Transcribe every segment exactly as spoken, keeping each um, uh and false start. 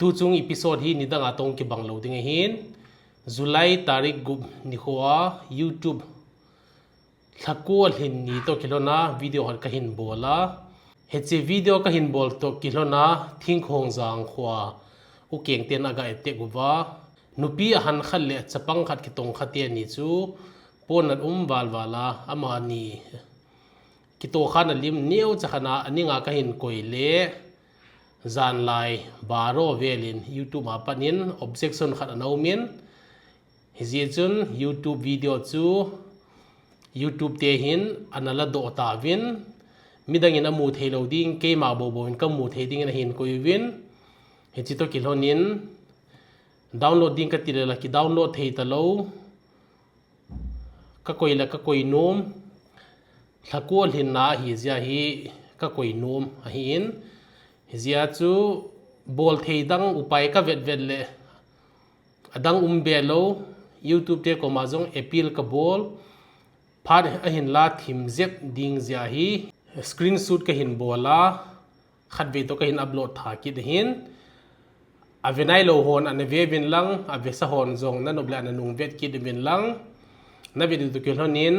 Tuchung episode hi nidang a tong kibang lou ding ahin, July tarik gup nikho a YouTube lhakol hin ni toh kilhon a video khat kahin bol a. Hiche video kahin bol toh kilhon a Thingkhongjang khoa U Kengten aga attack uva, nupi ahan khat le chapang khat kitong khat teni chu pon nat um val val a, amani kitoh khan a lim neocha khat a aning a kahin koi le, janlai baro vel in YouTube a pat in objection khat ana um in, hijeh chun YouTube video chu YouTube te hin ana ladoh tauvin, midang in amu thei lou ding, keima bou bou in kamu thei ding in ahin koi uvin, hiche toh kilhon in download ding kati le la kidownload thei talou, kakoi le kakoi nom, lhakol hinna ahi jeh a hi kakoi nom ahin, hijeh a chu bol thei dang upai kavet vet le adang um be lou, YouTube te koma jong appeal kabol, phat ahin la thim jep ding jeh a hi screenshot kahin bol a, khatvei toh kahin upload tha kit ahin, ave nailou hon ana ve uvin lang, avesa hon jong nanop le ana nung vet kit uvin lang, navet u toh kilhon in,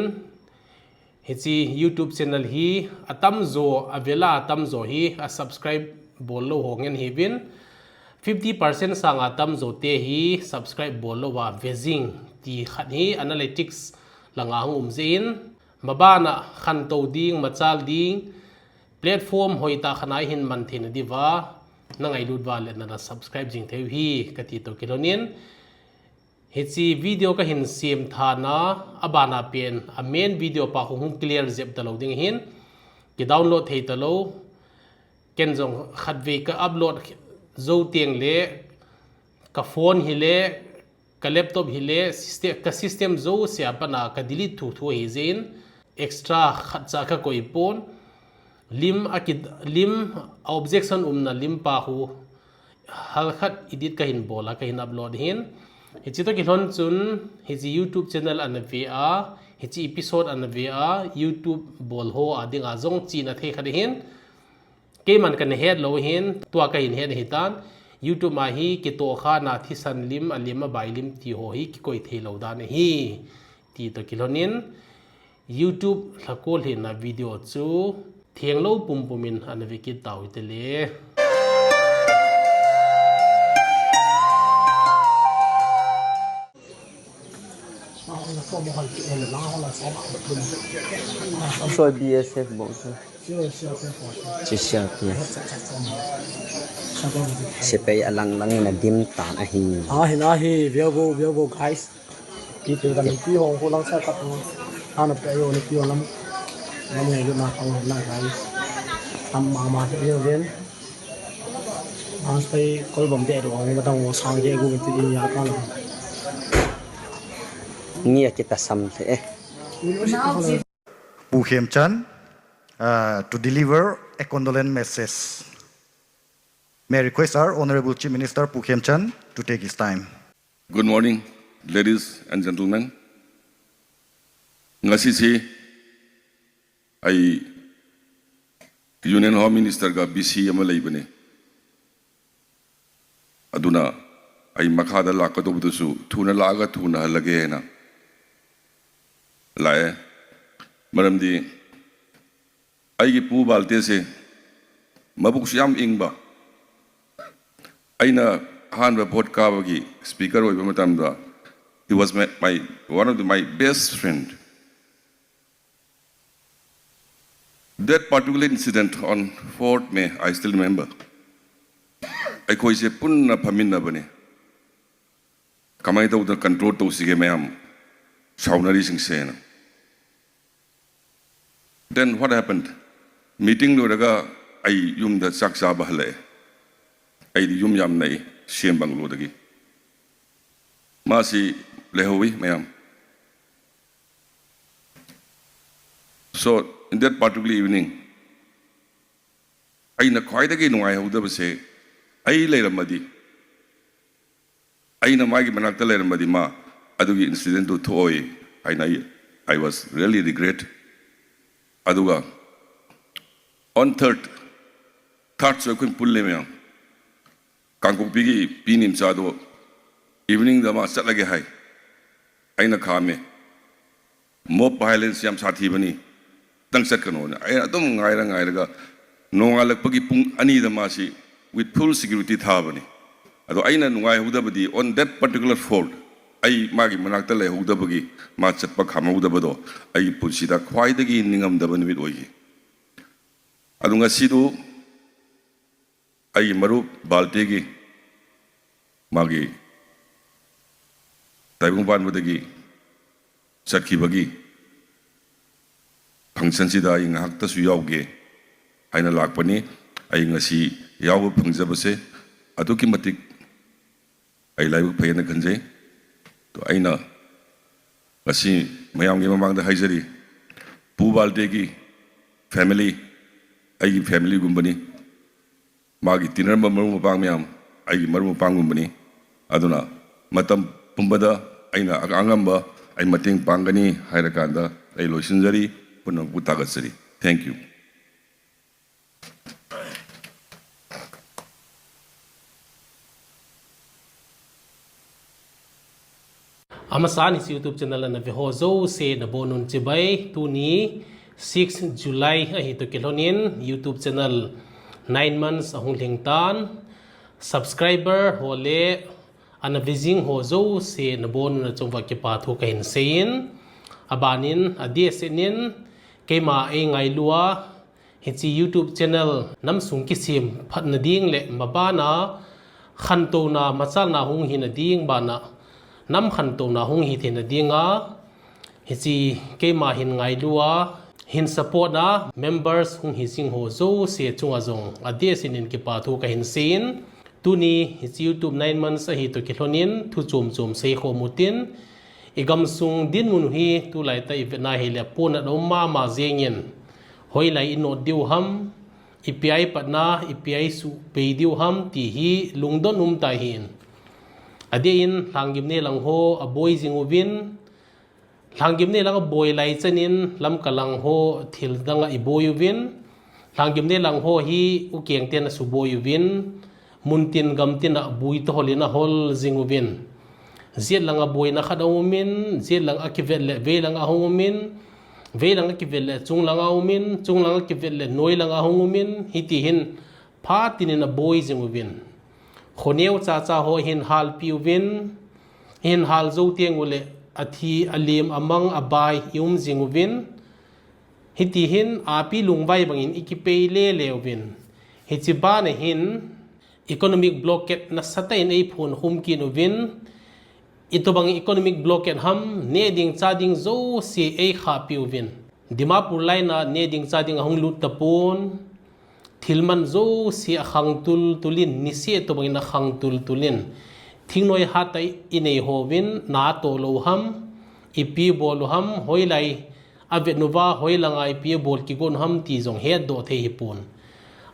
hiche YouTube channel hi atamjo, avel a atamjo hi a subscribe bol lou ho ngen ahiuvin, fifty percent sang a atamjo te hi subscribe bol lou a ve jing ti khat hi analytics lang a hung um jeh in, maban a khantou ding, machal ding, platform hoitah khat a ihin man theina diuva nangailut uva le nana subscribe jing thei u hi kati toh kilhon in, hiche video kahin sem tha na, aban a pen a main video pa khu hung clear jep talou ding ahin, kidownload thei talou, ken jong khatvei ka upload jou teng le ka phone hile, ka laptop hile, syste-, ka system jouse a pat a ka delete thu thu ahi jeh in, extra khatcha kakoi pon, lim aki, lim a objection umna lim pa khu halkhat edit kahin bol a kahin upload ahin, hiche toh kilhon chun hiche YouTube channel ana ve a, hiche episode ana ve a, YouTube bol ho a ding a jong chihna thei khat ahin, keiman kana het lou ahin, tua kahin het ahitan, YouTube a hi kitoh khan a thisan lim, alim abai lim ti ho hi kikoi thei lou dan ahi, ti toh kilhon in, YouTube lhakol hinna video chu thenglou pumpum in ana ve kit tau hite le. Soh B S F bou chu. Chi C R P F. Sepai alang lang in adim tan ahi. Ahi, ahi, view vo, view vo, guys. Pi tu kan pi hong ko lang sa ka tu. Ana pe yo ni pi hong lam. Lam ngai lu na ka na, guys. Am ma ma pe yo ven. Ang sai kol bom de do ang batang wo sang de gu ti ya ka la. Ni a kita sam the eh. Pu Khemchand, uh, to deliver a condolence message. May I request our Honorable Chief Minister Pu Khemchand to take his time. Good morning, ladies and gentlemen. Ngasi si ai Union Home Minister ga busy ama leibane. Aduna ai makhada lakadoubadusu thuna laga thuna halage na. Lae. Maramdi aigi Pu Balte se mabuk su yam ingba. Aina ahanba vote kabagi speaker oiba matamda, he was my, my, one of the, my best friend. That particular incident on fourth May, I still remember. ꯑꯩꯈꯣꯏꯁꯦ ꯄꯨꯟꯅ ꯐꯝꯃꯤꯟꯅꯕꯅꯦ꯫ ꯀꯃꯥꯏꯅ ꯇꯧꯗꯅ control ꯇꯧꯁꯤꯒꯦ ꯃꯌꯥꯝ ꯁꯥꯎꯅꯔꯤꯁꯤꯡꯁꯦꯅ꯫ Then what happened? Meeting ꯂꯣꯏꯔꯒ ꯑꯩ ꯌꯨꯝꯗ ꯆꯥꯛ ꯆꯥꯕ ꯍꯜꯂꯛꯑꯦ꯫ ꯑꯩꯗꯤ ꯌꯨꯝ ꯌꯥꯝ ꯅꯛꯏ, ꯁꯤ ꯑꯦꯝ ꯕꯪꯒꯂꯣꯗꯒꯤ꯫ ꯃꯥꯁꯤ ꯂꯩꯍꯧꯋꯤ ꯃꯌꯥꯝ꯫ So, in that particular evening, ꯑꯩꯅ ꯈ꯭ꯋꯥꯏꯗꯒꯤ ꯅꯨꯡꯉꯥꯏꯍꯧꯗꯕꯁꯦ, ꯑꯩ ꯂꯩꯔꯝꯃꯗꯤ, ꯑꯩꯅ ꯃꯥꯒꯤ ꯃꯅꯥꯛꯇ ꯂꯩꯔꯝꯃꯗꯤ ꯃꯥ ꯑꯗꯨꯒꯤ incident ꯇꯨ ꯊꯣꯛꯑꯣꯏ ꯍꯥꯏꯅ ꯑꯩ, I was really regret꯫ ꯑꯗꯨꯒ on third, third ꯁꯨ ꯑꯩꯈꯣꯏ ꯄꯨꯜꯂꯦ ꯃꯌꯥꯝ꯫ ꯀꯥꯡꯄꯣꯛꯄꯤꯒꯤ ꯄꯤ ꯅꯤꯝꯆꯥꯗꯣ evening ꯗ ꯃꯥ ꯆꯠꯂꯒꯦ ꯍꯥꯏ꯫ ꯑꯩꯅ ꯈꯥꯝꯃꯦ꯫ Mob violence ꯌꯥꯝ ꯁꯥꯊꯤꯕꯅꯤ꯫ ꯅꯪ ꯆꯠꯀꯅꯣ ꯍꯥꯏꯅ꯫ ꯑꯩꯅ ꯑꯗꯨꯝ ꯉꯥꯏꯔ ꯉꯥꯏꯔꯒ ꯅꯣꯡꯉꯥꯜꯂꯛꯄꯒꯤ ꯄꯨꯡ ꯑꯅꯤꯗ ꯃꯥꯁꯤ with full security ꯊꯥꯕꯅꯤ꯫ ꯑꯗꯣ ꯑꯩꯅ ꯅꯨꯡꯉꯥꯏꯍꯧꯗꯕꯗꯤ on that particular fort ꯑꯩ ꯃꯥꯒꯤ ꯃꯅꯥꯛꯇ ꯂꯩꯍꯧꯗꯕꯒꯤ, ꯃꯥ ꯆꯠꯄ ꯈꯥꯝꯍꯧꯗꯕꯗꯣ ꯑꯩꯒꯤ ꯄꯨꯟꯁꯤꯗ ꯈ꯭ꯋꯥꯏꯗꯒꯤ ꯅꯤꯡꯉꯝꯗꯕ ꯅꯨꯃꯤꯠ ꯑꯣꯏꯈꯤ꯫ ꯑꯗꯨ ꯉꯁꯤꯗꯨ ꯑꯩꯒꯤ ꯃꯔꯨꯞ ꯕꯥꯜꯇꯦꯒꯤ ꯃꯥꯒꯤ ꯇꯥꯏꯕꯪ ꯄꯥꯟꯕꯗꯒꯤ ꯆꯠꯈꯤꯕꯒꯤ function ꯁꯤꯗ ꯑꯩ ꯉꯥꯏꯍꯥꯛꯇꯁꯨ ꯌꯥꯎꯒꯦ ꯍꯥꯏꯅ ꯂꯥꯛꯄꯅꯤ꯫ ꯑꯩ ꯉꯁꯤ ꯌꯥꯎꯕ ꯐꯪꯖꯕꯁꯦ ꯑꯗꯨꯛꯀꯤ ꯃꯇꯤꯛ ꯑꯩ ꯂꯥꯏꯕꯛ ꯐꯩ ꯍꯥꯏꯅ ꯈꯟꯖꯩ꯫ ꯑꯗꯣ ꯑꯩꯅ ꯉꯁꯤ ꯃꯌꯥꯝꯒꯤ ꯃꯃꯥꯡꯗ ꯍꯥꯏꯖꯔꯤ, ꯄꯨ ꯕꯥꯜꯇꯦꯒꯤ family ꯑꯩꯒꯤ family ꯒꯨꯝꯕꯅꯤ꯫ ꯃꯥꯒꯤ ꯇꯤꯟꯅꯔꯝꯕ ꯃꯔꯨꯞ ꯃꯄꯥꯡ ꯃꯌꯥꯝ ꯑꯩꯒꯤ ꯃꯔꯨꯞ ꯃꯄꯥꯡꯒꯨꯝꯕꯅꯤ꯫ ꯑꯗꯨꯅ ꯃꯇꯝ ꯄꯨꯝꯕꯗ ꯑꯩꯅ ꯑꯉꯝꯕ ꯑꯩ ꯃꯇꯦꯡ ꯄꯥꯡꯒꯅꯤ ꯍꯥꯏꯔꯀꯥꯟꯗ ꯑꯩ ꯂꯣꯏꯁꯤꯟꯖꯔꯤ꯫ ꯄꯨꯝꯅꯃꯛꯄꯨ ꯊꯥꯒꯠꯆꯔꯤ꯫ Thank you. Amasan hiche YouTube channel ana ve ho jouse nabonun chibai. Tuni six July ahi toh kilhonin YouTube channel nine months ahung lhing tan, subscriber ho le ana ve jing ho jouse nabonun achunguva kipa thu kahin seiyin, abanin adeh seh in keima eingailua hiche YouTube channel namsung kisem phatna ding le mabana khantouna machalna hung hina ding bana nam khantouna hung hi theina dinga hiche keima hin ngailua hin support na members hung hi jing ho jouse chunga jong adeh seh in kipa thu kahin seiyin, tuni hiche YouTube nine months ahi toh kilhonin thu chom chom seikhom utin, igamsung dinmun u hi tulaitah ivetna hile ponat aum mama jengin, hoilai inot diu ham, ipi a ipatna, ipi a isuhpei diu ham ti hi lungdon umtah ahin. Adeh in Lhanggimnei lang ho aboi jing uvin, Lhanggimnei lang aboi lai chanin Lamka lang ho thil danga iboi uvin, Lhanggimnei lang ho hi ukeng ten asuboi uvin, muntin gamtin a bui tohol in ahol jing uvin. Jet lang a boina khat aumin, jet lang akivet le veilang ahung umin, veilang akivet le chunglang aumin, chunglang akivet le noilang ahung umin, hitihin phatin in aboi jing uvin. Khoneo chacha ho hin halpi uvin, hin hal jou teng ule athi, alim, amang, abai ium jing uvin. Hitihin api lungvai bangin ikipei lele uvin. Hiche bana hin economic blockade nasatah in eiphon khum kit uvin. Itobang economic blockade ham, neh ding chah ding jouse eikhahpi uvin. Dimapur laina neh ding chah ding ahung lut tapon. Thilman jouse akhang tultul in, niseh tobangin akhang tultul in. Thingnoi hattah inei houvin, natoh lou ham, ipi bol u ham, hoilai avetnuva, hoilanga ipi bol kigon u ham ti jong hetdoh thei hipon.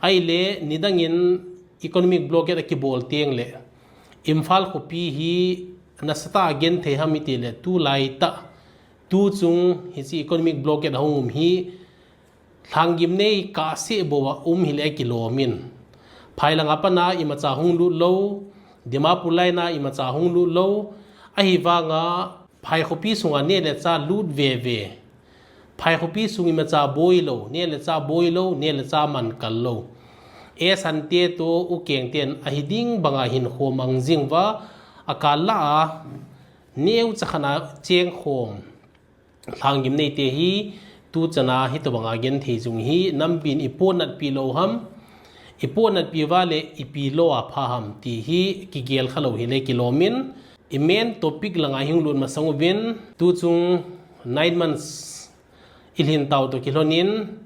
Ahile nidangin economic blockade akibol tengle Imphal khopi hi nasatah a genthei ham itile tulaitah, tuchung hiche economic blockade ahung um hi Lhanggimnei kahseh bouva um hile akilomin. Phai langa pana imacha hung lut lou, Dimapur laina imacha hung lut lou, ahivanga Phai khopi sunga neh le chah lut veve. Phai khopi sung imacha boi lou, neh le chah boi lou, neh le chah man kal lou. Esante toh ukeng ten ahiding banga hinkho mang jing uva, akal lah a neocha khat a chengkhom Lhanggimnei te hi tuchana hitobanga genthei jung hi nambin ipohnatpi lou ham, ipohnatpi uva le ipi lou a pha ham ti hi kigel khalou hile kilomin, imain topic langa hung lut masang uvin, tuchung nine months ilhin tau toh kilhonin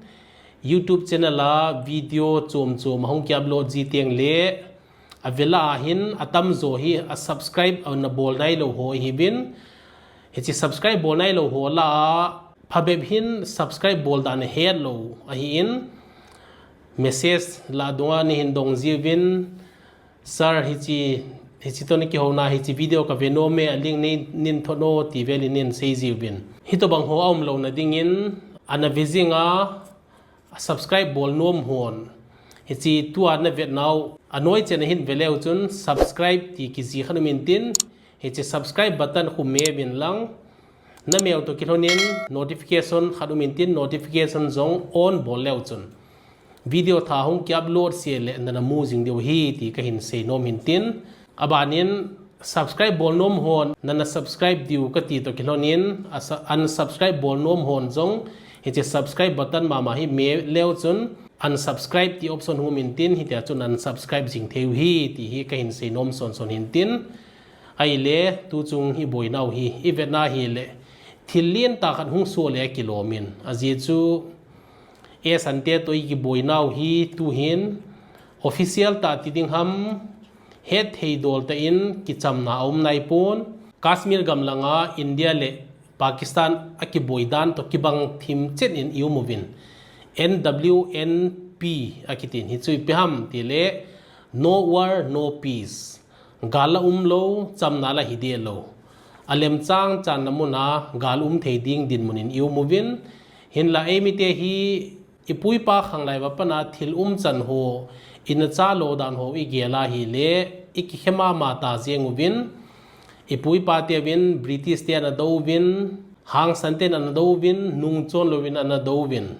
YouTube channel a video chom chom ahung ki upload ji tengle avela ahin atamjo hi a subscribe ana bol nailou ho ahiuvin. Hiche subscribe bol nailou ho lah a phabep hin subscribe bol dan ahetlou ahin, message lah dunga neihin dong jiuvin, Sir, hiche, hiche toh nakihouna, hiche video kave nom e, a link nei, nein thot o, ti velin neihin sei jiuvin. Hitobang ho aumlouna dingin, ana ve jinga, a subscribe bol nom hon, Hiche tua na vetnau anoi chen ahin ve leu chun subscribe ti kiji khat um intin, hiche subscribe button khu me uvin lang, na meu toh kilhonin notification khat um intin, notification jong on bol leu chun video tha hung ki upload seh le nana mu jing diu ahi ti kahin seinom intin. Abanin subscribe bol nom hon nana subscribe diu kati toh kilhonin, unsubscribe bol nom hon jong hiche subscribe button mama hi me leu chun unsubscribe ti option hung um intin, hitia chun unsubscribe jing thei u ahi ti hi kahin seinom sonson intin. Ahile tuchung iboinau hi ivetna hile thil lentah khat hung soh le kilom in, ajeh chu S N T toh ikiboinau hi tuhin official tah ti ding ham, hetthei dol tah in kichamna aum naipon. Kashmir gam langa India le Pakistan akiboi dan toh kibang thim chet in i um uvin, N W N P akitin, hichu ipi ham tile No War, No Peace. Gal la umlou, chamna la hideh lou. Alemchang channa muna gal um thei ding dinmun in i um uvin, hinla eimite hi ipu ipa khanglai uva pana thil umchan ho, ina chalo dan ho igel a hile ikikhe mama ta jeng uvin. Ipu ipateuvin British te ana douvin, hangsan ten ana douvin, nungchon louvin ana douvin,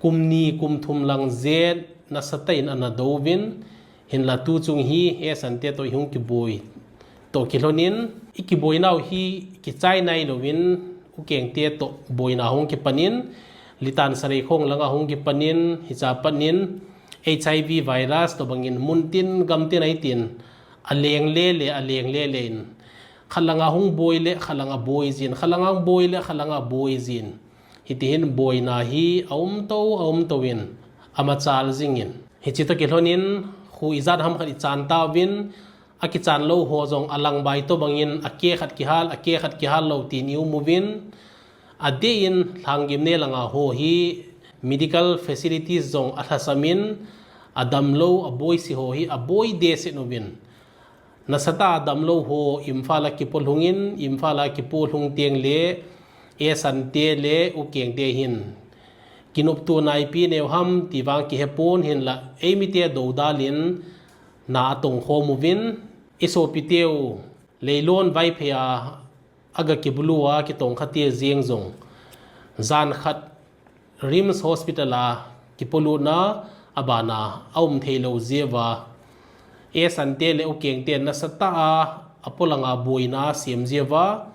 kum ni kum thum lang jet nasatah in ana douvin, hinla tuchung hi S N T toh ihung kiboi toh kilhonin ikiboinau hi kichai nailouvin, ukengte toh boina hung kipanin, Litan Sareikhong langa hung kipanin, hicha panin H I V virus toh bangin muntin gamtin ahitin, aleng lele, aleng lele in, khat langa hung boi le khat langa boi jin, khat langa hung boi le khat langa boi jin, hitihin boina hi aumtou aumtou in amachal jingin, hiche toh kilhonin khu ijat ham khat ichan tauvin, akichan lou ho jong alangbai toh bangin ake khat kihal, ake khat kihal lou tin i um uvin, adeh in Lhanggimnei langa ho hi medical facilities jong alhasamin, adamlou aboise ho hi aboi dehset uvin, nasatah a damlou ho Imphal a kipolhungin, Imphal a kipolhung tengle S N T le ukengte hin kinopto naipi neu ham ti vang kihepon, hinla eimite doudal in na atongkhom uvin, isopiteu Leilon Vaiphei a aga kibulu a kitongkhate jeng jong jan khat RIMS Hospital a kipolutna abana aum theilou jeh uva S N T le ukengte nasatah a apolanga boina asem jeh uva,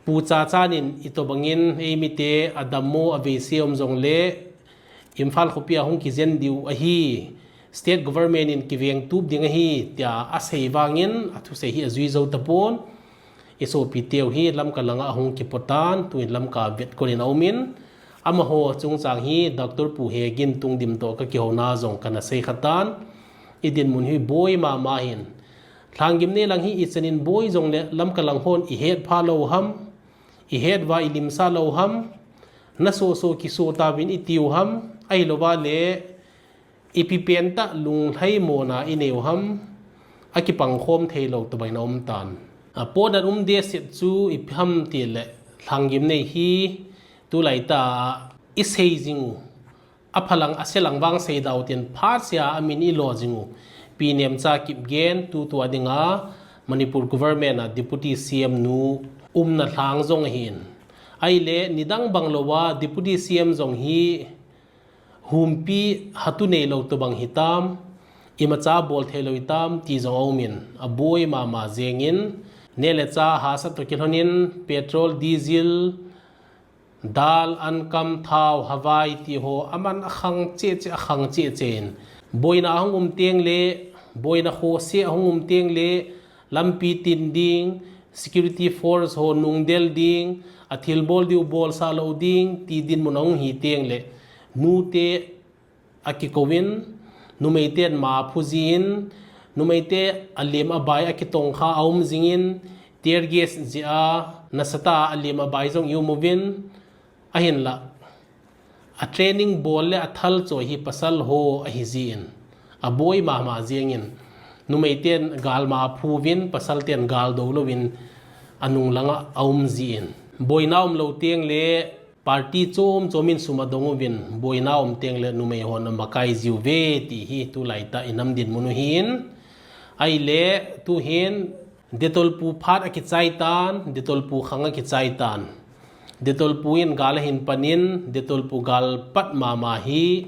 Pu Chachan in itobangin eimite adammo aveise um jongle Imphal khopia hung kijen diu ahi, State Government in kivengtup ding ahi tia asei vangin athusei hi ajui jou tapon. Isopiteu hi Lamka langa ahung kipotan, tuin Lamka vetkol in aumin, amaho chungchang hi Doctor Pu Hegintung Dim toh kakihouna jong kana seikhatan. Idinmun hi boi mama hin, Lhanggimnei lang hi ichanin boi jongle Lamka lang hon ihetpha lou ham, ihet uva ilimsah lou ham, nasoh soh kisoh tauvin itiu ham, ahilouva le ipi pentah lunglhaimona ineiu ham, akipangkhom theilou tobang in aumtan. Apotna um dehset chu ipi ham tile, Lhanggimnei hi tulaitah a isei jingu, aphalang aselang vang seidau tin phatsea amin ilo jingu Pi Nemcha Kipgen, tutua dinga Manipur Government a Deputy C M nu umna lhang jong ahin. Ahile nidang banglouva Deputy C M jong hi humpi hatu neilou tobang hitam, imacha bol theilou hitam ti jong aumin, aboi mama jengin, neh le chah hahsat toh kilhonin petrol, diesel, dal, ankam, thao, havai tiho aman akhang cheh cheh, akhang cheh cheh in, boina ahung um tengle, boina khohse ahung um tengle, lampi tin ding, security force ho nungdel ding, athilbol diu bolsah lou ding ti dinmun ahung hi tengle, nute akikouvin, numeiten ma aphu jin, numeite alem abai akitongkha aum jingin, tear gas jeh a nasatah a alem abai jong i um uvin, ahinla a training bol le athal choi hi pasal ho ahijin, aboi mama jengin, numeiten galma aphuvin, pasalten gal dou louvin anung langa aum jin, boina umlou tengle Party chom chom in sum adong uvin, boina um teng le numei hon amakai jiu ve ti hi tulai tah i nam dinmun u hin. Ahile tuhin Detolpu phat akichai tan, Detolpu khang akichai tan. Detolpu in gal ahin panin, Detolpu gal pat mama hi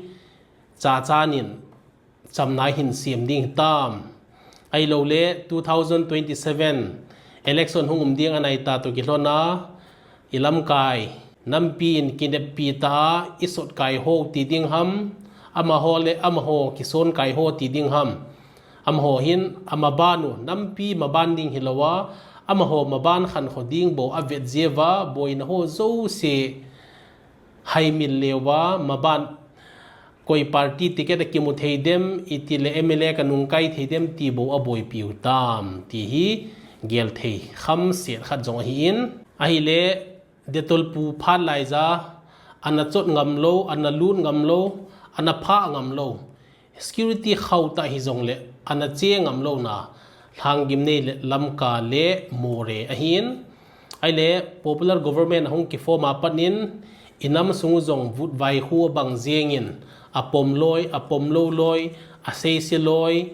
Chachan in chamna hin siam ding hitam. Ahilou le two thousand twenty-seven election hung um ding anai ta toh kilhon a, i lamkai nampi in kineppi ta a, i sotkai ho ti ding ham, amaho le amaho kisonkai ho ti ding ham. Amaho hin amaban u, nampi maban ding hilou a, amaho maban khankho ding bou avet jia uva, boina ho jouse haimil leuva, maban koi party ticket akimu thei dem, iti le M L A kanungkai thei dem ti bou aboipiu tam, ti hi gel thei khamset khat jong ahin. Ahile, Detolpu phat laiya, ana chot ngam lou, ana lut ngam lou, ana phah ngam lou. Security khauh tah hijongle, ana che ngam louna, Lhanggimnei le Lamka le Moreh ahin. Ahile, popular government ahung kiform a pat in, i nam sung u jong vutvai khu abang jengin, apom loi, apom lou loi, aseise loi,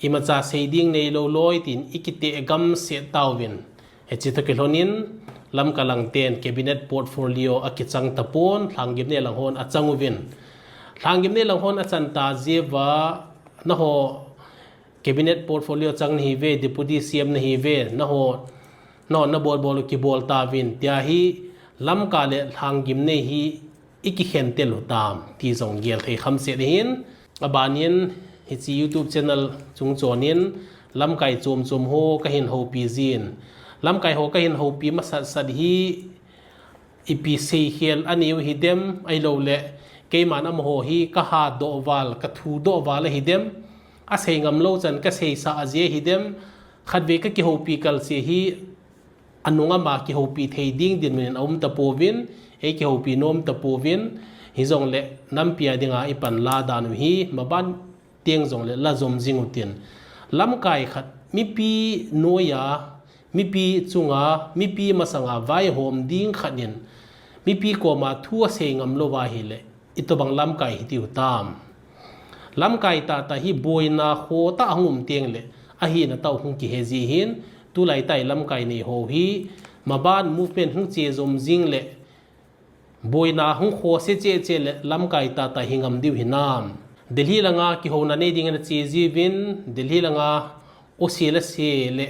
imacha sei ding neilou loi, tin i kiteh gamset tauvin. Hiche toh kilhon in, Lamka lang ten cabinet portfolio akichang tapon, Lhanggimnei lang hon achang uvin. Lhanggimnei lang hon achan ta jeh uva, naho cabinet portfolio chang nahi uve, deputy C M nahi uve, naho, naho nabol bol u kibol tauvin, tia hi Lamka le Lhanggimnei hi i kikhen tel u tam, ti jong gel thei khamset ahin. Aban in, hiche YouTube channel chung chon in, lamkai chom chom ho kahin houpi jin. Lamkai ho kahin houpi masat sat hi, ipi seikhel aneiu hidem, ahilou le, keiman amaho hi kahadoh val, kathudoh val ahidem, asei ngam lou chan kaseisah jeh ahidem, khatvei kakihoupi kalse hi, anung ama kihoupi thei ding dinmun in aum tapouvin, ei kihoupi nom tapouvin, hijongle nampi a dinga i panla dan u hi, maban teng jongle la jom jing utin. Lamkai khat, mipi noiya, mipi chunga, mipi masanga vaihom ding khat in, mipi koma thu asei ngam louva ahile, itobang lamkai hitiu tam. Lamkai tahtah hi boina kho tah ahung um teng le, ahina tah u hung kihe ji hin, tulai tah i lamkai nei ho hi, maban movement hung che jom jing le, boina hung khoh se cheh cheh le, lamkai tahtah hi ngam diu hinam. Delhi langa kihouna nei dingin ache jiuvin, Delhi langa ose le se le,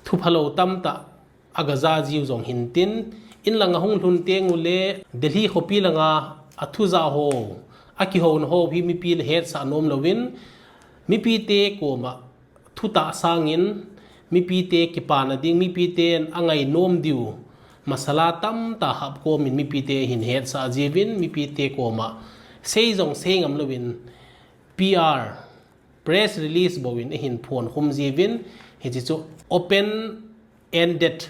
thu phalou tamtah, aga ja jiu jong hintin, in langa hung lhun teng ule, Delhi khopi langa athu ja ho, akihouna ho hi mipi le hetsah nom louvin, mipite koma thutah sangin, mipite kipana ding, mipiten angai nom diu, masala tamtah hapkomin mipite hin hetsah jiuvin, mipite koma sei jong sei ngam louvin, P R, press release bouvin ahin phonkhum jiuvin, hiche chu open ended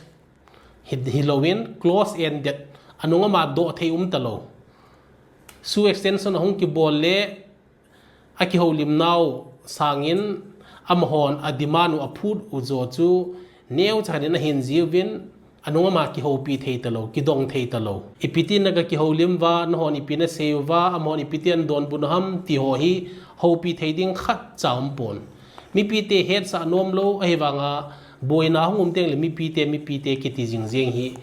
hi, hilouvin, close ended, anung ama doh thei um talou. SoO extension ahung kibol le, akihoulim nau sangin, amahon ademand u aphut u jo chu, neocha khat in ahin jiuvin, anung ama kihoupi thei talou, kidong thei talou. Ipi tin naga kihoulim uva, nahon ipi nasei uva, amahon ipi tin adonbut u ham, ti ho hi houpi thei ding khatcha umpon. Mipite hetsah nom lou, ahivanga boina hung um teng le mipite, mipite kiti jing jeng hi,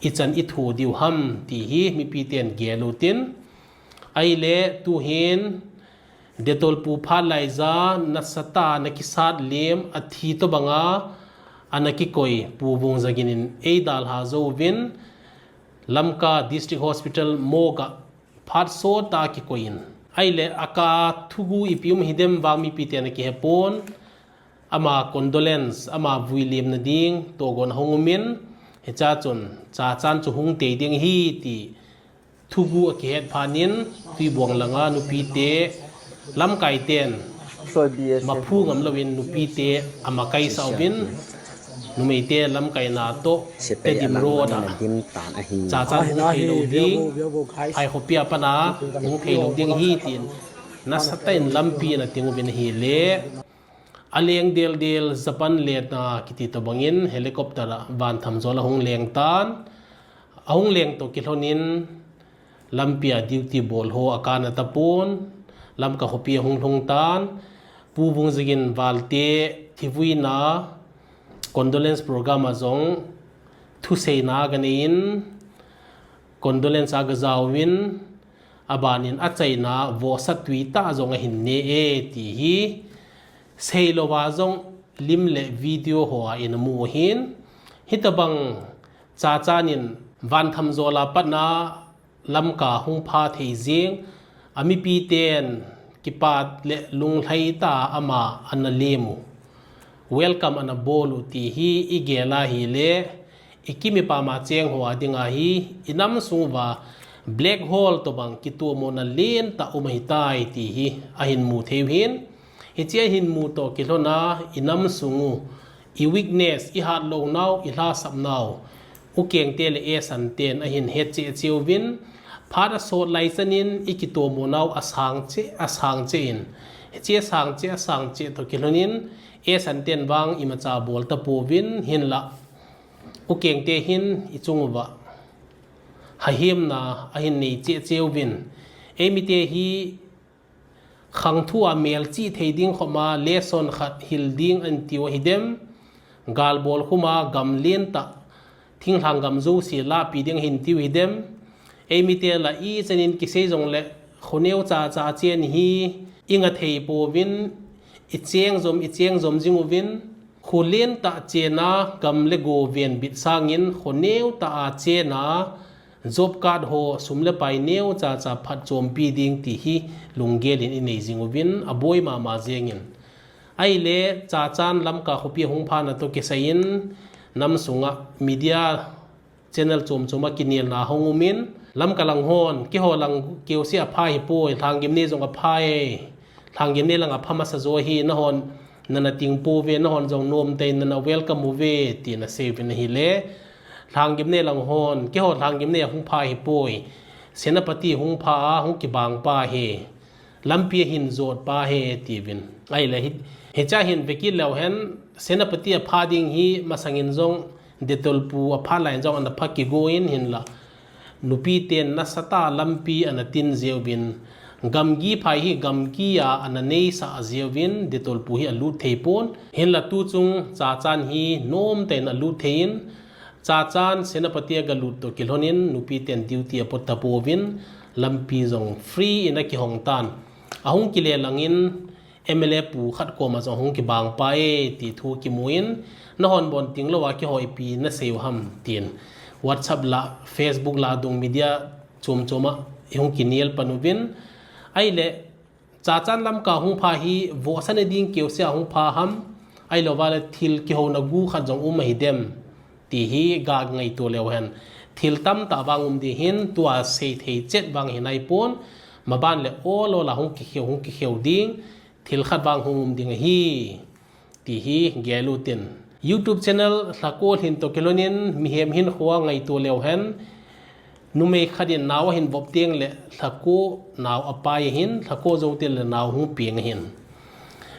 ichan ithu diu ham, ti hi mipiten gel utin. Ahile tuhin, Detolpu phat laiya, nasatah a ana kisat lem, athi tobanga, ana kikoi, Pu Vungzagin in eidalha jouvin, Lamka District Hospital morgue a phat sottah a kikoiyin. Ahile, akap thugu ipi um hidem vang mipiten akihepon, ama condolence, ama vuilimna ding, tohgon ahung umin, hichea chun, Chachan chu hung tei ding ahi ti, thugu akihet phatnin, Tuibuong langa nupite, lamkaiten, maphu ngam louvin nupite amakaisah uvin, numeite lamkaina toh, Tedim Road a, Chachan hung theilou ding, Phai khopia pat a hung theilou ding ahi tin, nasatah in lampi ana ting uvin ahile, aleng del del Japan letna kiti tobangin helicopter a vanthamjol ahung leng tan, Ahung leng toh kilhonin, lampia duty bol ho akana tapon, Lamka khopi ahung lhung tan, Pu Vungjigin Valte thivuina condolence program a jong thuseina aganei in, condolence agajaovin, abanin achaina vohsa tuitah jong ahin ne e, ti hi seilouva jong lim le video hoa inamu ahin. Hitobang Chachan in Vanthamjola patna Lamka hung pha thei jing, amipi ten kipat le lunglhai tah a ama ana lemu, welcome ana bolu ti hi igel ahile, ikimi pama cheng ho adinga hi inam sung uva black hole tobang kitomona lentah um ahitai ti hi ahin mu thei uhin. Hiche ahin mu toh kilhona inam sung u, i weakness, ihat lounau, ilhasapnau, ukengte le esanten ahin hetcheh cheh uvin, phat asot laichanin ikitomonau asang cheh, asang cheh in, hiche asang cheh, asang cheh toh kilhonin esanten vang imacha bol tapouvin, hinlah ukengte hin ichung uva hahimna ahin nei cheh cheh uvin, eimite hi khangthua melchih thei ding khopma lesson khat hil ding ahin tiu ahidem, galbol khuma gam lentah, thinglhang gam jouse lahpi ding ahin tiu ahidem, eimite lah ichanin kisei jongle khoneo chacha chen hi inga thei pouvin, icheng jom, icheng jom jing uvin, kho lentah chena gam le go venbit sangin kho neotah a chena job card ho sum le pai neocha cha phatchompi ding ti hi lunggel in inei jing uvin aboi mama jengin. Ahile Chachan Lamka khopi ahung phana toh kisai in nam sunga media channel chom chom a kinelna hung umin, Lamka lang hon, keiho lang keuse apha hipoi, Lhanggimnei jong apha e, Lhanggimnei lang apha masa jo ahi, nahon nana ting pouve, nahon jong nomtah in nana welcome uve, tin asei uvin ahile, Lhanggimnei lang hon, keiho Lhanggimnei ahung pha hipoi, Senapati hung pha a, hung kibang pa ahi, lampi ahin jot pa ahi, tiuvin. Ahile hi, hichea hin vekit leu hen, Senapati apha ding hi masangin jong, Detol pu aphat laiyin jong ana pha kigo in, hinlah nupi ten nasatah lampi ana tin jeh uvin, gamgi phai hi gamgi a ana neisah jeh uvin, Detol pu hi alut thei pon, hinlah tuchung Chachan hi nomtah in alut thei in, Chachan Senapati agalut toh kilhonin nupi ten duty apot tapouvin, lampi jong free in akihong tan. Ahung kile langin, M L A pu khat koma jong hung kibang pa e, ti thu kimu in, nahon bon ting louva keiho ipi nasei u ham, tin WhatsApp lah, Facebook lah, dung media chom chom a ihung kinel pan uvin. Ahile, Chachan Lamka hung pha hi vohsa ne ding keuse ahung pha ham, ahilouva le thil kihouna gu khat jong um ahidem, ti hi ga ngaito leu hen. Thil tamtah vang um ding ahin, tua seithei chet vang ahi naipon, maban le ol ol a hung kikheu, hung kikheu ding, thil khat vang hung um ding ahi, ti hi gel utin. YouTube channel Lhako Lhin toh kilhonin mihem hinkhoa ngaito leu hen, numei khat in nao ahin vop teng le Lhako nao apai ahin, Lhako joute le nao hung peng ahin.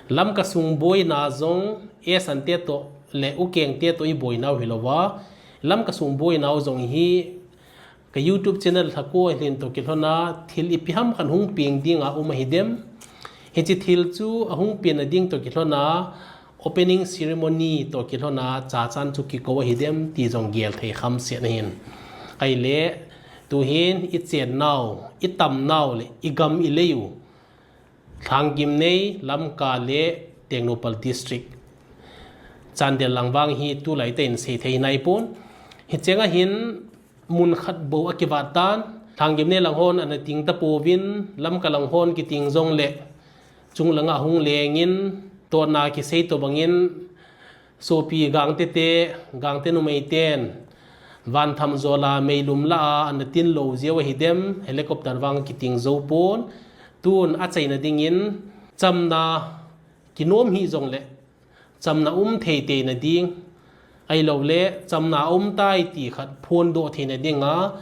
Lamka sung boina jong, esante toh le ukengte toh iboinau hilouva, Lamka sung boinau jong hi, ka YouTube channel Lhako Lhin toh kilhona thil ipi ham khat hung peng dinga um ahidem. Hiche thil chu ahung penna ding toh kilhona opening ceremony toh kilhona Chachan chu kikou ahidem ti jong gel thei khamset ahin. Ahile, tuhin ichennau, itamnau le igam ilei u, Lhanggimnei, Lamka le Tengnoupal District, Chandel lang vang hi tulaitah in seithei naipon. Hichenga hin mun khat bou akivat tan, Lhanggimnei lang hon ana ting tapouvin, Lamka lang hon kiting jongle, chunglanga hung lengin, totna kisei tobangin, sopi Gangte te, Gangte numeiten, Vanthamjola meilum lah a ana tin lou jeh u ahidem, helicopter vang kiting jou pon, tun achaina dingin, chamna kinom hih jongle, chamna um thei teina ding, ahiloule, chamna aumtai ti khat phondoh theina dinga,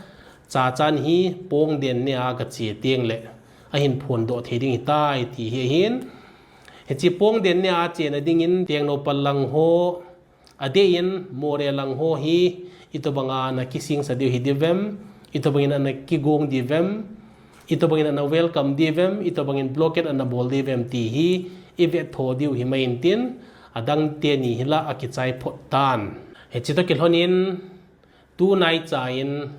Chachan hi pongden nia gache tengle, ahin phondoh thei ding ahitai ti hi ahin. Hiche pongden nia achena dingin, Tengnoupal lang ho, Adeh in Moreh lang ho hi itobanga ana kisingsa diu hi divem, itobangin ana kigong divem, itobangin ana welcome divem, itobangin blockade ana bol divem ti hi ivet tho diu hi mai intin, adang teni hi la akichai phot tan. Hiche toh kilhon in tunai cha in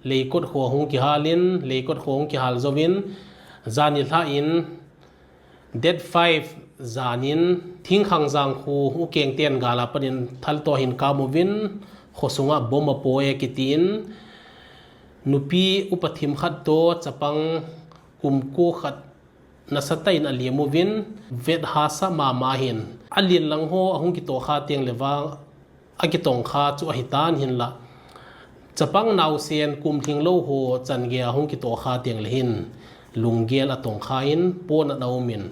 Leikot kho hung kihal in, Leikot kho hung kihal jouvin, jan nilhah in, date five jan in Thingkhang Jangkhu Ukeng ten gal a pat in thal toh ahin kam uvin, kho sunga bomb apo e kiti in, nupi upa thim khat toh chapang kum ko khat nasatah in alem uvin, vet hahsa mama hin. Alen lang ho ahung kitoh kha teng le vang, akitong kha chu ahi tan hinla, chapang naosen kum lhinglou ho chan gei a hung kitoh kha teng le hin, lunggel atong kha in, pon ana um in.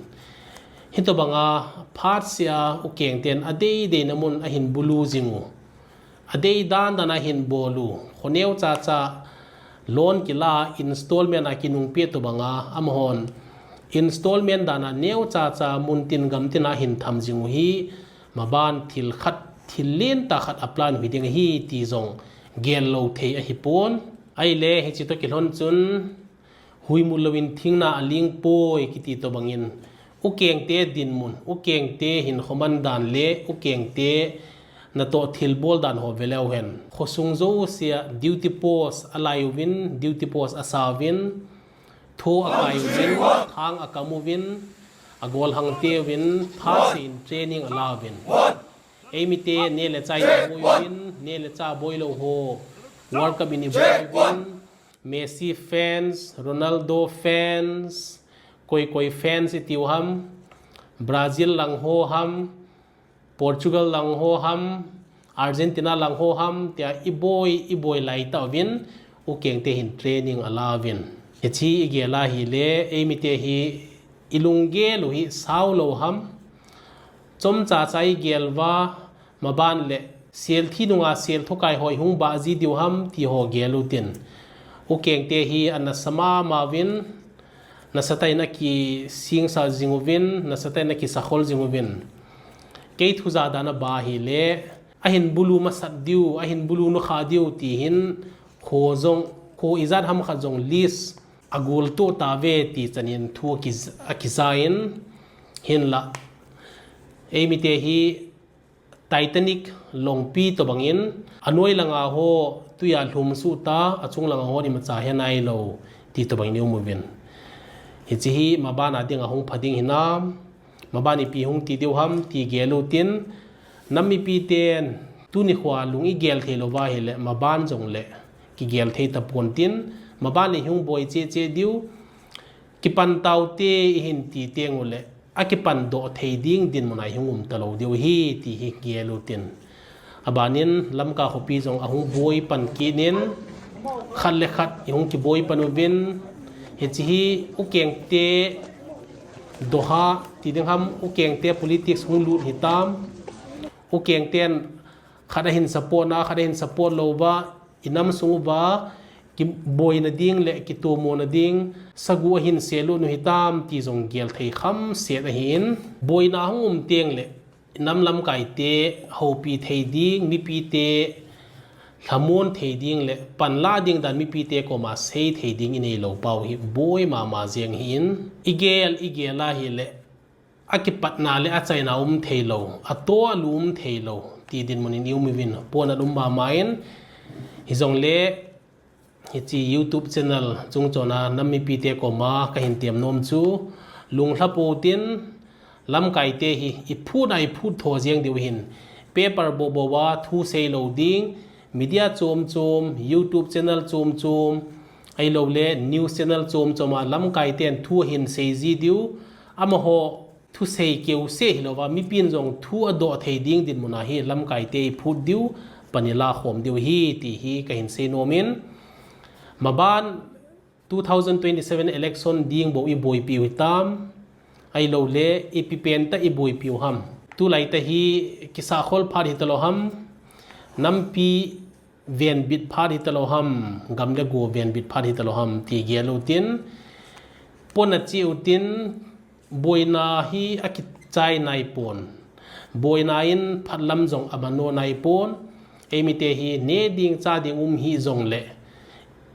Hitobanga phatseh a Ukeng ten adei deina mun ahin bulu jing u. Adei dan dan a ahin bol u. Kho neo cha cha loan kila installment a kinungpeh tobanga amahon installment dan a neo cha cha mun tin gam tin a ahin tham jing u hi, maban thil khat, thil lentah khat a plan u hi ding ahi ti jong gel lou thei ahi pon. Ahile hiche toh kilhon chun, hui mul louvin thingna aling poi kiti tobangin, Ukeng te dinmun, Ukeng te hinkho man dan le Ukeng te natoh thilbol dan ho ve leu hen, khosung jousea duty post alai uvin, duty post asa uvin, tho akai uvin, khang akam uvin, agolhang te uvin, phatseh in training ala uvin. Eimite neh le chah in iboi uvin, neh le chah boilou ho World Cup in iboi uvin, Messi fans, Ronaldo fans, koi koi fans itiu ham, Brazil lang ho ham, Portugal lang ho ham, Argentina lang ho ham, tia iboi, iboi laitah uvin, Ukeng te hin training ala uvin. Hiche igel a hile, eimite hi ilunggel u hi sao lou ham, chomcha cha igel uva, maban le selthi nunga selthokai ho ihung bah ji diu ham ti ho gel utin. Ukeng te hi ana sa mama uvin, nasatah in akisingsa jing uvin, nasatah in akisakhol jing uvin. Kei thuja dan a bah hile, ahin bulu masat diu, ahin bulu nukha diu ti hin, kho jong, kho ijat ham khat jong list agol toh tave ti chan in thu aki, akija in, hinla, eimite hi Titanic longpi tobangin, anoi langa ho tuia lhum suh ta, achung langa ho imacha he nailou ti tobangin ium uvin. Hiche hi maban a dinga hung pha ding hinam, maban ipi hung ti diu ham ti gel utin, nam mipi ten tuni khoa lung igel thei louva hile, maban jongle kigel thei tapon tin, maban le ihung boi cheh cheh diu, kipan taute ihin ti teng ule, akipan doh thei ding dinmun a ihung um talou diu hi ti hi gel utin. Abanin Lamka khopi jong ahung boi pan kit in, khat le khat ihung kiboi pan uvin, hiche hi Ukeng te Doha ti ding ham, Ukeng te politics hung lut hitam, Ukeng ten khat ahin support na, khat ahin support louva, inam sung uva kiboina ding le kitomona ding sagu ahin selut u hitam ti jong gel thei khamset ahin, boina hung um teng le inam lamkai te houpi thei ding, mipi te lhamon thei ding le panla ding dan mipi te koma sei thei ding inei lou pau hi boi mama jeng hin, igel, igel a hile akipatna le achaina um thei lou, ato alu um thei lou ti dinmun in ium uvin, pon alum mama in, hijongle hiche YouTube channel chungchon a nam mipi te koma kahin tem nom chu, lunglha pou tin, lamkai te hi iphut a iphut tho jeng diu hin, paper bobo a thu sei lou ding, media chom chom, YouTube channel chom chom, ahiloule news channel chom chom a lamkai ten thu ahin sei ji diu, amaho thusei keuse hilouva, mipin jong thu adoh thei ding dinmun a hi lamkai te iphut diu, pan ila khom diu hi ti hi kahin sei nom in, maban two thousand twenty-seven election ding bou iboipi u hitam, ahiloule ipi pentah iboipi u ham. Tulai tah hi kisakhol phat hitalou ham, nampi venbit phat hitalou ham, gam le go venbit phat hitalou ham ti gel utin, pon ache utin, boina hi akichai naipon. Boina in phatlam jong amano naipon. Eimite hi ne ding cha ding um hih jongle,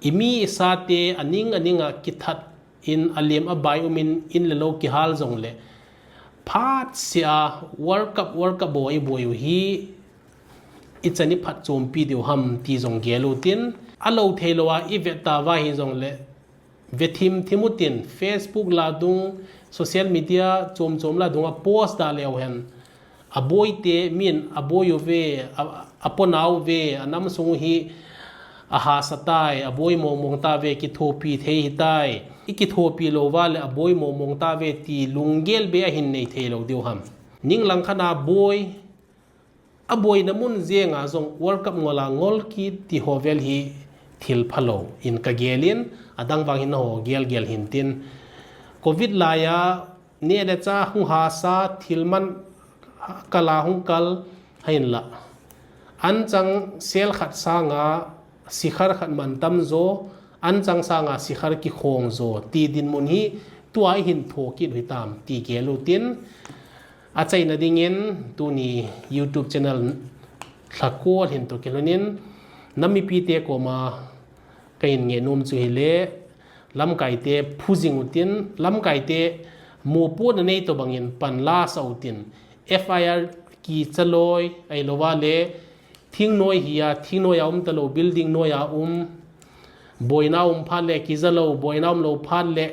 imi isate aning aning a kithat in, alem abai um in, in le lou kihal jongle, phatsea World Cup, World Cup bol iboi u hi ichan iphatchompi diu ham ti jong gel utin, alou theilou a ivet tauva hijongle, vethim thim utin, Facebook la dung, social media chom chom la dunga post da leu hen, aboite min aboi uve, a, aponauve, anamsung u hi ahahsa tai, aboi mong mong tauve, kithopi thei hitai. Ikithopi louva le aboi mong mong tauve ti lunggel be ahin nei theilou diu ham. Ninglang khat a boi, aboina mun jenga jong World Cup ngol a ngol kit ti ho vel hi thil phalou in kagel in, adang vang hin nangho gel gel hintin. Covid laiya neh le chah hung hahsa, thil man kal a hung kal, hinlah anchang sel khat sanga sikhar khat mantam jo, anchang sanga sikhar kikhong jo ti dinmun hi tua ihin thokit u hitam ti gel utin, achaina dingin tuni YouTube channel lhakol hin toh kilhonin, nam mipite koma kahin ngehnom chu hile, lamkaite phu jing utin, lamkaite mopohna nei tobangin panla sah utin, FIR kicha loi, ahilouva le thingnoi hi a, thingnoi a um talou, building noi a um, boina um phat le kija lou, boina umlou phat le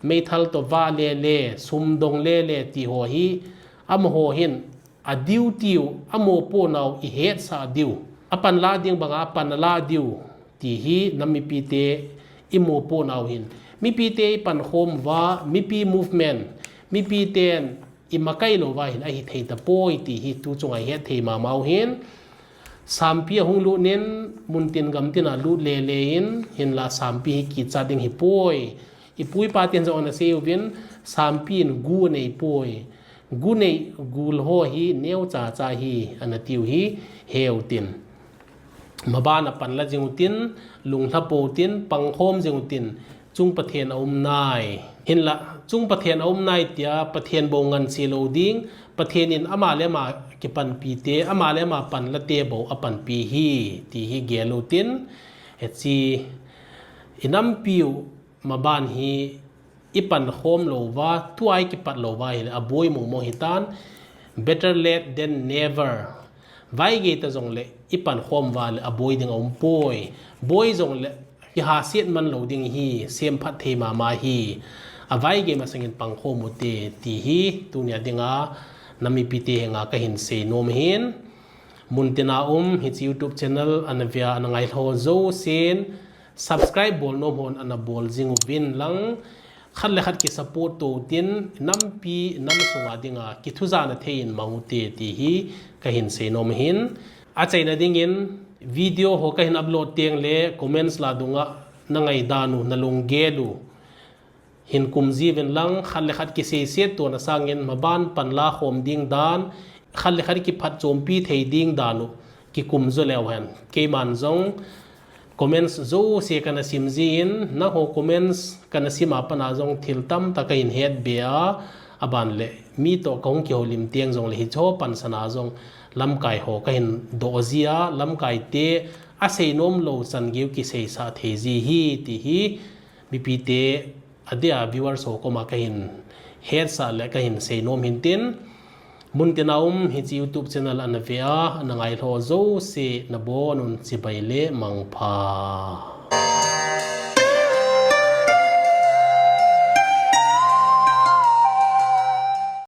meithal toh vah lele, sum dong lele ti ho hi, amaho hin a duty u, amopohnau ihetsah diu, apanla ding banga apan ala diu ti hi nam mipite imopohnau hin, mipite ipankhom uva, mipi movement, mipiten imakai louva hin ahithei tapoi ti hi tuchunga ihetthei mamau hin. Sampi ahung lutnin, muntin gamtin a lut lele in, hinlah sampi hi kicha ding hipoi. Ipu ipaten jong ana sei uvin, sampi in gu aneipoi. Gu nei gul ho hi neocha cha hi ana tiu hi, heu tin. Maban a panla jing utin, lunglha pou tin, pangkhom jing utin, chung Pathen aum nai. Hinlah chung Pathen aum nai tia Pathen bou nganse lou ding, Pathen in ama le ama kipanpite, ama le ama panlate bou apanpi hi ti hi gel utin, hiche inampiu maban hi ipankhom louva, tua ikipat louva hile aboi mong mong hitan, better late than never. Vaigei ta jongle ipankhom uva le aboi ding aumpoi. Boi jongle kihahset man lou ding hi, semphat thei mama hi. Avaigei masangin pangkhom ute ti hi tunia dinga nam mipite henga kahin seinom ahin. Muntina um hiche YouTube channel ana vea ana ngailha jousen subscribe bolnom hon ana bol jing uvin lang, khat le khat kisupport to utin, nampi namsunga dinga kithujana thei in mang ute ti hi kahin seinom ahin. Achaina dingin video ho kahin upload tengle comments la dunga nangaidan u, nalunggel u hin kumji uvin lang, khat le khat kiseiset tona sangin maban panla khom ding dan, khat le khat kiphatchompi thei ding dan u kikum jo leu hen, keiman jong comments jouse kana simji in, nangho comments kana sim a pat a jong thil tamtah kahin hetbe a, aban le mi toh kahung kihoulim teng jongle hicheho pansan a jong lamkai ho kahin dohji a, lamkaite aseinom lou chan geiu kiseisah theiji hi ti hi mipite, adeh a viewers ho koma kahin hetsah le kahin seinom hintin, muntina um hiche YouTube channel ana vea ana ngailha jouse nabonun chibai le mangpha.